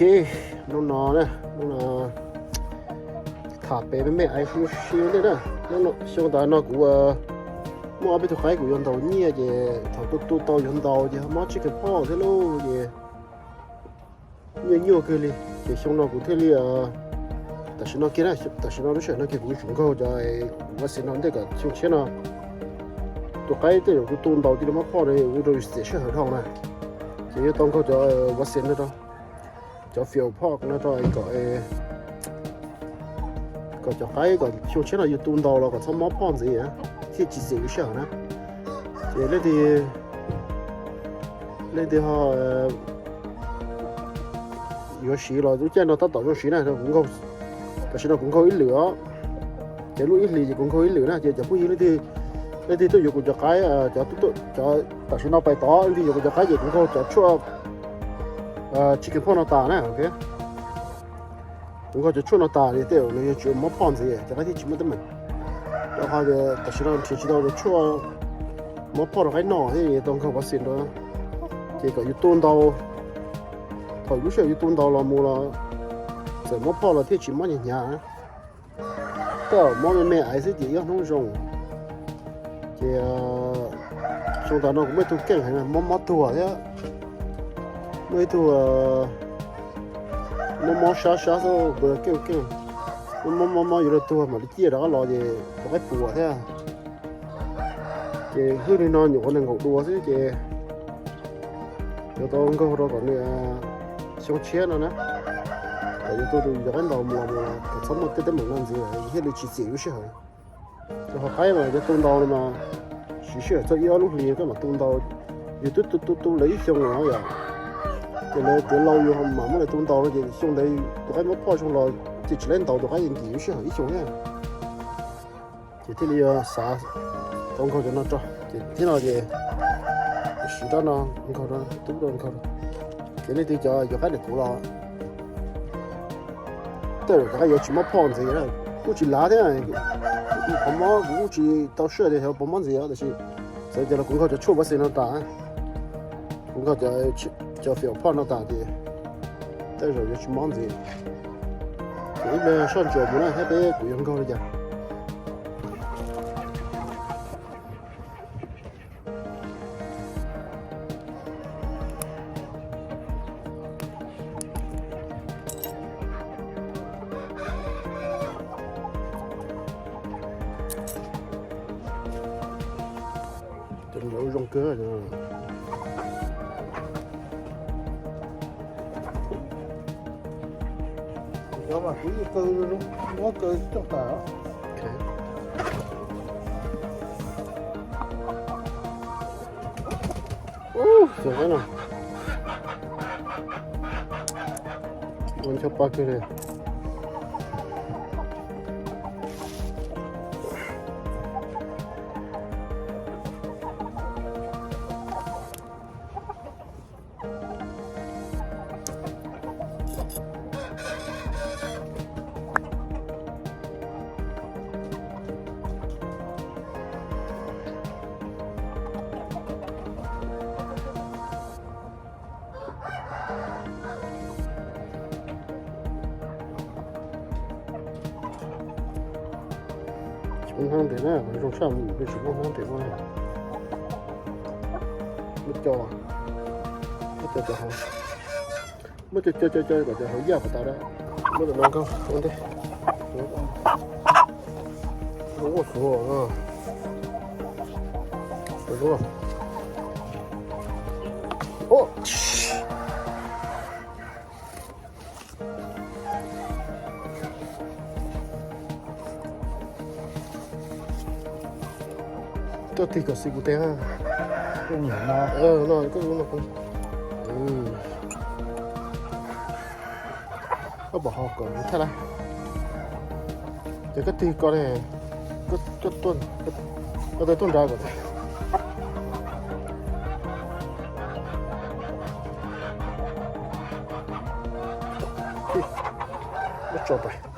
Hnub no na, hnub no tham pem me me aiv siab siab ntej na. Xyoo tas no kuv muaj ob peb tug qaib kuv yuav ntaus nyiaj ces thaum tu tu tau yuav ntaus ces mob chicken pox thiab lauj ces nyuaj nyuaj kawg li. Ces xyoo no kuv thiaj li, tam sim no kiag na, tam sim no lub sij hawm no kiag kuv yuav tsum nkaug cov vaccine no ntej kom xyoo tshiab no tus qaib tej zaum kuv tu ntaus tij li mob phoj no ua rau txiam sij hawm dhau na. Ces yuav tau nkaug cov vaccine no rau cov fetal pox no rau kom, kom cov qaib kom xyoo tshiab no yus tu ntaus los kom txhob mob phoj ntxiv thiaj tsis txiam yus sij hawm na. Ces leej twg, leej twg ho yuav siv los lub caij no tab tom zoo siv na, kuv nkaug, tam sim no kuv nkaug ib lwm os. Ces lub ib hlis ces kuv nkaug ib lwm na, ces cov phooj ywg leej twg, leej twg tuaj yuav kuv cov qaib, cov, tam sim no pais tod leej twg yuav kuv cov qaib ces kuv nkaug cov tshuaj chicken pox no tas na. Kuv nkaug cov tshuaj no tas li tej zaum nws yuav tsis mob phoj ntxiv cov qaib thiaj tsis muaj teeb meem. Rau qhov tias tam sim no nrhiav tsis tau cov tshuaj mob phoj rau qaib noj thiaj tau nkaug vaccine rau. Ces kom yus tu ntaus, thaum lub sij hawm yus tu ntaus los mus los txawm mob phoj los thiaj tsis mob hnyav hnyav. Tej zaum mob me me aiv xwb ces ib ob hnub zoo. Ces xyoo tas no kuv muaj ib tug keej heev mob mob tuag thiab, muaj ib tug mob mob sab sab xwb keej keej, mob mob mob yuav luag tuag mam li ciaj rov qab los ces tus qaib puas thiab. Ces hwj li no nyuam qhuav nees nkaum dua xwb ces yuav tau nkaug rau kom nws xyoo tshiab no na, kom yus tu tus cov qaib ntaus mus los mus kom txhob muaj tej teeb meem no ntxiv thiaj li tsis txiam yus sij hawm. Rau qhov qaib mas cov tu ntaus no mas siv sij hawm txog ib ob lub hlis koj mam tu ntaus, yus twb tu tu tu lawv ib xyoo no yom, ces lawv tiav lau yus mam muab lawv tu ntaus no ces xyoo ntawd tus qaib mob phoj zoo los ces tsis laib ntaus tus qaib nkim yus sij hawm ib xyoo thiab. Ces thiaj li yuav xav tau nkaug cov no rau ces thiab no ces siv rab no nkaug rau tub rau nkaug rau. Ces leej twg cov yuav qaib ntawm kuv los tej zaum cov qaib yuav tsis mob phoj ntxiv, kuj tsis lav thiab, qhov mob kuv kuj tsis tau sure tias xyov puas mob ntxiv os, tab sis txawm tias los kuv nkaug cov tshuaj vaccine no tas, kuv nkaug cov fetal pox no tas ces tej zaum yuav tsis mob ntxiv. Ces ib pliag soj ntsuam mus na thiab peb kuv yuav nkaug li cas. Cov nraud zoo kawg. Cov mas kuv yeej kaw, muab kaw coj tas. Ub, cov qaib no ua ncho pa kawg li. Tsis muaj hnab ntes na, zoo tshaj tsis muaj hnab ntes ua na. Muab co, muab co co, muab co co co co kom cov hauv yaj kom tas da. Muab cov no nkaug ua ntej. Ua suav, ua suav. Koj tig kom xwb kuv teb. Koj mus no, koj mus no. Koj pom ho kom thaj lawm. Ces koj tig ko ne, koj, koj tuaj nrad kom. Muab tso pais.